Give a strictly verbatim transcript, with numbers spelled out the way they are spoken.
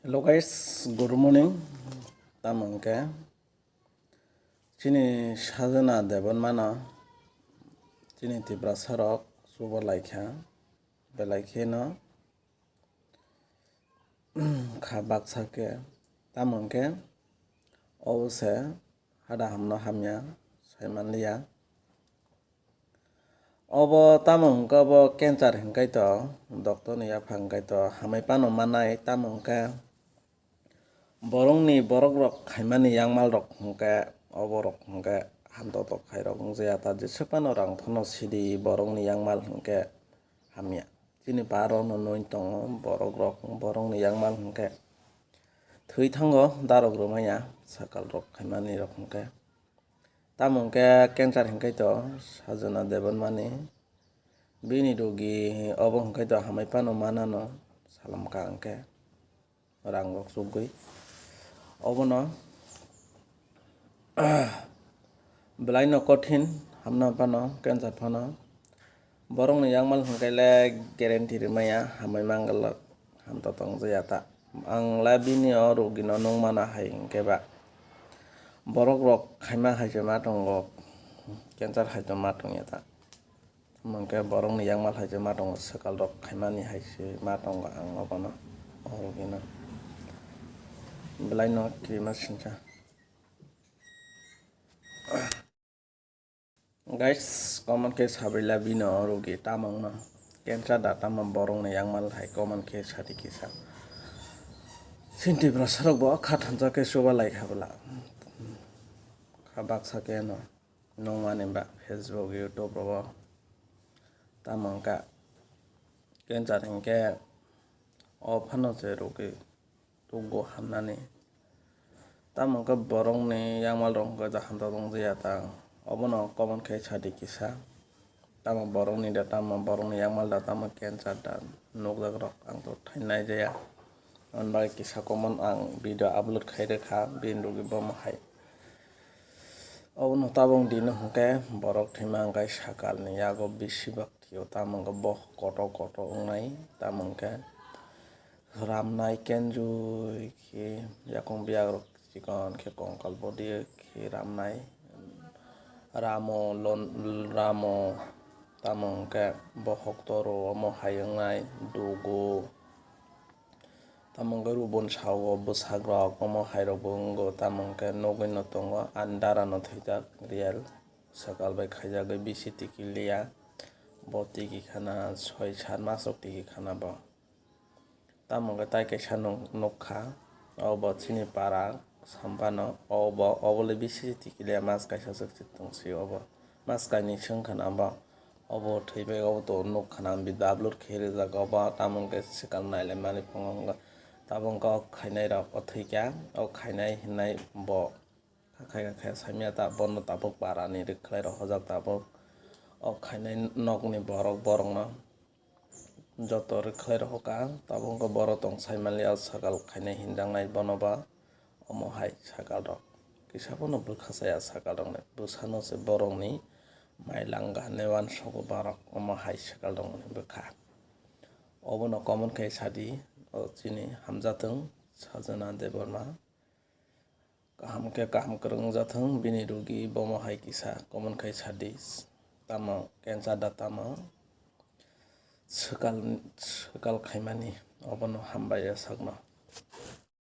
Hello guys, good morning. Tamo hwnkhe chini Sajana Debbarmano chini Tiprasa rok chuba laikha, belai kheno kha baksa khe. Tamo hwnkhe obo se hada hamno hamya sai manliya. Obo tamo hwnkhe obo cancer hwnkhe to, doctor ni yapha hwnkhe to hamai phano manai, tamo hwnkhe borokni, borok rok khaimani yangmal rok hwnkhe obo rok hwnkhe hamtotok khairok wngya ta, jeswk phano rang phano sidi borokni yangmal hwnkhe hamya. Chini paro no noi tongo borok rok, borokni yangmal hwnkhe thwi thango, darok rwmaya sakal rok khaimani rok hwnkhe. Tamo hwnkhe cancer hwnkhe to Sajana Debbarmani bini rogi obo hwnkhe to hamai phano manano salam ka hwnkhe rang rok chugwi obono belai no kothin hamna phano cancer phano. Borokni yangmal hwnkhe le guarantee rwmaya hamai mangalak, hamtotok wngya ta. Ang le bini o rogino nung mana hai hwnkhe ba borok rok khaima hai se ma tongo, cancer hai to ma tongya ta. Hwnkhe borokni yangmal hai se ma tongo, swkal rok khaimani hai se ma tongo ang obono, o rogino belai no kirima singcha. Guys, comment khe sabaila bino o rogi tamo wngno cancer da tamo borokni yangmal hai comment khe sadi kisa. Sinti brasarok bo kha thansa khe chuba lai kha bwla. Kha baksa khe no nungmani ba Facebook, YouTube rogo tamo wngkha cancer hinkhe o phano se rogi tugo hamnani. Tamo khe borokni yangmal rok hwnkhe jaham tongjaya ta. Obono comment khe sadi kisa. Tamo borokni da, tamo borokni yangmal da, tamo cancer da, nukjak rok ang to thainai jaya. Aboni bagwi kisa comment ang video upload khai rwkha, bini rogwi bomo hai. Obono tabuk dino hwnkhe borok thwima hwnkhe sakalni yago bisi bak thwio, tamo hwnkhe boh kotor kotor wngnai, tamo hwnkhe ramnai kenjui khe yakung biyakrok chikon khe kongkal bodi khe ramnai. Ramo lon-, ramo tamo hwnkhe bohok toro omo hai wngnai dugo. Tamo hwnkhe rubon sao bwsakrok omo hairokbo wngo, tamo hwnkhe nugwino tongo ani darano thwijak real swkal bai khaijagwi bisi tiki liya, bo tiki khana soi sat masrok tiki khana bo. Tamo hwnkhe tai kaisa nuk-, nukha, obo chini para sampano, obo, obo le bisi tiki liya, mas kaisa swk se tongsi obo, mas kainwi swngkha na bo. Obo thwi bai obo to nuk khana ang video upload khe rijak obo, tamo hwnkhe swkang nailaimani phungo hwnkhe tabuk hwnkhe o khainai rok o thwikha, o khainai hinai bo kha khai kha khe saimya ta bono tabuk para ni rwkhlai rok hojak tabuk o khainai nokni borok borokno joto rwkhlai rok hoka tabuk hwnkhe borok tong saimanliya o sakal khainai hinjaknai bono ba. Omo hai sakal rok kisa phano bwkha chaya sakal rokni bwsano se borokni mai langa hinwi uansugo borok omo hai sakal rokni bwkha. Obono comment khai sadi o chini hamjatung Sajana Debbarma kaham khe kaham kwrwng wngjathung bini rogi bomo hai kisa comment khai sadi tamo cancer da tamo swkal swkal khaimani obono hambai o sakno.